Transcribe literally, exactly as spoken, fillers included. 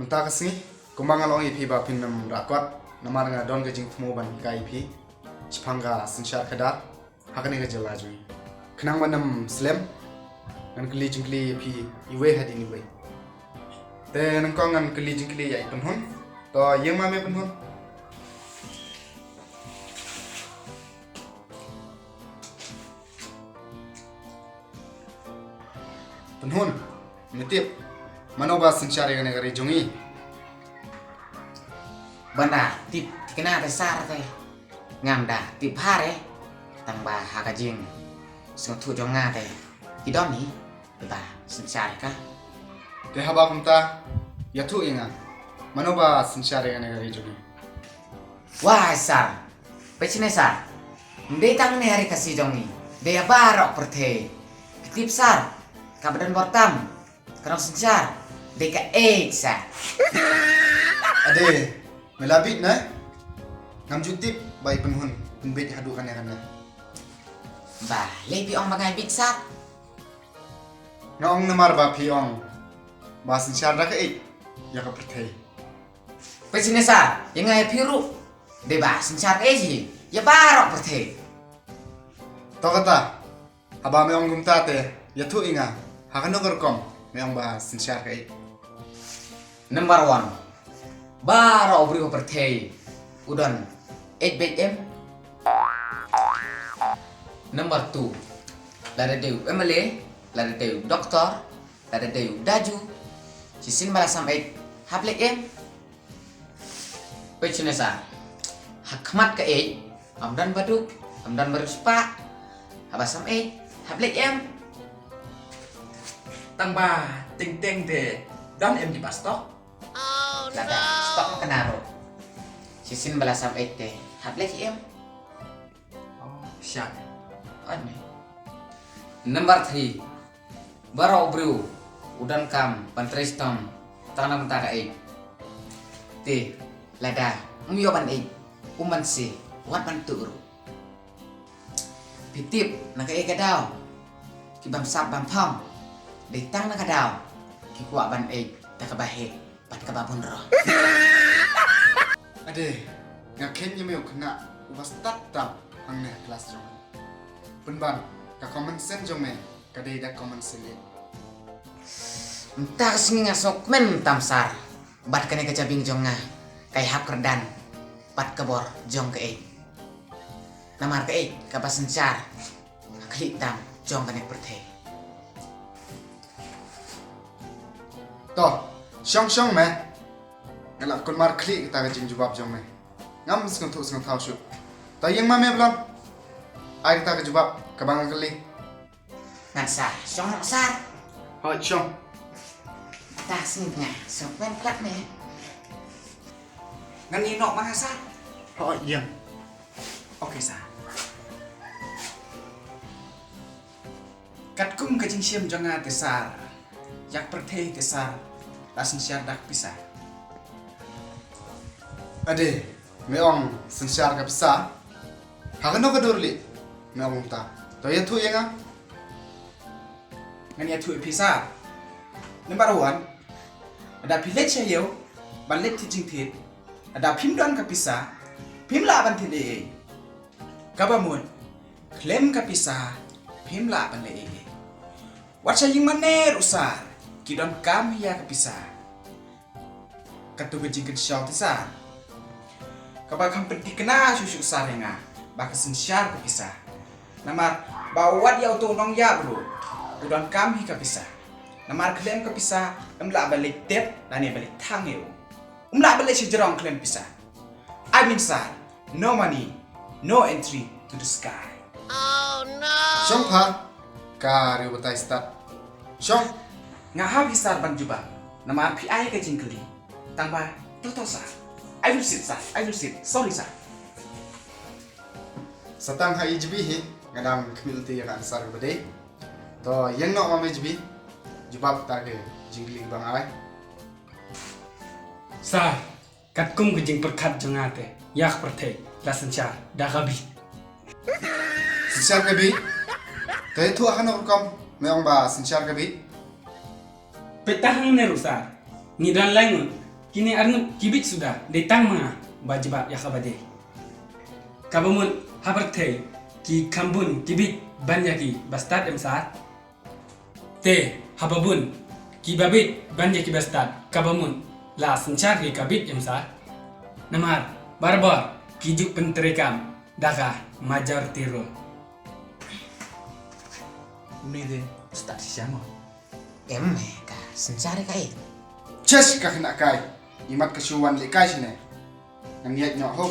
Mynta ka sngi, kumba nga la ong ïa phi ba phin nym rakot, namar nga don ka jingthmu ban hikai ïa phi shaphang ka synshar khadar ha kane ka jylla jong ngi. Khnang ban nym slem, ngan kylli jingkylli ïa phi iwei hadien iwei. Te nyngkong ngan kylli jingkylli ïa i Pynhun. To ïeng ma me Pynhun. Pynhun, me tip mano ba synshar ïa kane ka ri jong ngi? Ban da tip thikna te sir te ngam da tip bha re. Tang ba ha ka jingsngewthuh jong nga te ki don hi ba synshar ïa ka. Te haba kumta, ïathuh ïa nga, mano ba synshar ïa kane ka ri jong ngi? Wah sir, peit shane sir. Ym dei tang ne ha ri Khasi jong ngi, dei ha baroh pyrthei. Phi tip sir, kaba don bor tam ka nongsynshar dei ka AIDS sir. Ade, me la bieit ne? Ngam ju tip ba i Pynhun pynbieit haduh kane kane. Balei phi ong ba nga bieit sir? Nga ong namar ba phi ong ba synshar da ka AIDS ïa ka pyrthei. Peit shane sir, ïa nga ïa phi ruh dei ba synshar ka AIDS hi ïa baroh pyrthei. To kata, haba me ong kumta te ïathuh ïa nga, ha kano ka rukom me ong ba synshar ka AIDS? Number one, baroh u briew ha pyrthei u don AIDS beit em? Number two, lada dei u MLA, lada dei u doktor, lada dei u daju, shisien ba la sam AIDS hap leit em? Peit shane sir, ha khmat ka AIDS ym don ba duk, ym don ba riewspah. Haba sam AIDS hap leit em? Tang ba teng teng te don em ki ba stok. Lada stok ka na ruh, shisien ba la sam AIDS te hap leit em? Oh, shah. Ot me. Number three, baroh u briew u donkam ban trei shitom tang na bynta ka AIDS. Te lada um ïoh ban AIDS, um ban se, wat ban tuh ruh. Phi tip na kaei ka daw ki bamsap bamphong dei tang na ka daw ki kwah ban AIDS da kaba heh bad kaba bun roh. Ade, nga kheiñ ïa me u khynnah uba stad tam hangne ha klas jong me. Pynban, ka common sense jong me ka dei da common sense. Mynta ka sngi nga sngewkmen tam sir, bad kane ka jabieng jong nga ka ïahap kyrdan bad ka bor jong ka AIDS. Namar ka AIDS kaba synshar ha khlieh tam jong kane ka pyrthei. To, shong shong me. Nga la kulmar khlieh kata ka jingjubab jong me. Ngam sngewthuh sngewthaw shuh. To ïeng ma me Blon. Ai kata ka jubab kaba nga kylli. Ngan sa shong noh sir. Hooid, shong. Mynta sngi nga sngewkmen palat me. Ngan ïeh noh ma nga sir. Hooid, ïeng. Okay sir. Katkum ka jingshem jong nga te sir, ïa ka pyrthei te sir la synshar da ka pisa. Ade, me ong synshar ka pisa? Ha kano ka dur lei me ong kumta? To ïathuh ïa nga. Ngan ïathuh ïa phi sir. Number one, lada phi leit sha ïew ban leit thied jingthied, lada phim don ka pisa phim lah ban thied ei ei. Kaba mut, khlem ka pisa phim lah ban leh ei ei. Wat sha ïing mane ruh sir, ki donkam ïa ka pisa. Katto ka jingkynshew te sir, kaba kham pynthikna shuh shuh sir ïa nga ba ka synshar ka pisa. Namar ba wat ïa uto u nongïap ruh u donkam hi ka pisa. Namar khlem ka pisa ym lah ban leit tep lane ban leit thang ïa u. Ym lah ban leit sha jrong khlem pisa. I mean sir, no money, no entry to the sky. Shong pha, ka riewbatai stad. Shong. Nga hap hi sir ban jubab namar phi ai ka jingkylli. Tang ba, to to sir, I will sit sir, I will sit. Sorry sir. Sa tang ha i jibi hi, nga dang khmih lynti ïa ka answer kaba dei. To ïeng noh ma me jibi. Jubab kata ka jingkylli kaba nga ai. Sir, katkum ka jingpyrkhat jong nga te, ïa ka pyrthei la synshar da ka bieit. Synshar ka bieit? Te ïathuh ha kano ka rukom me ong ba synshar ka bieit? Peit tang hangne ruh sir, ngi don lai ngut Kine arngut ki bit suda dei tang ma nga ba jubab ïa kaba dei. Kaba mut ha pyrthei ki kham bun ki bit ban ïa ki bastad em sir. Te haba bun kiba bit ban ïa ki bastad kaba mut la synshar hi ka bit em sir. Namar barabor ki ju pyntreikam da ka majority rule. Une de stad shisha mo. Em, ka synshar hi ka ei. Chesh ka khynnah kai. Imat ka shu wan lehkai shane. Ngan ïaid noh ho.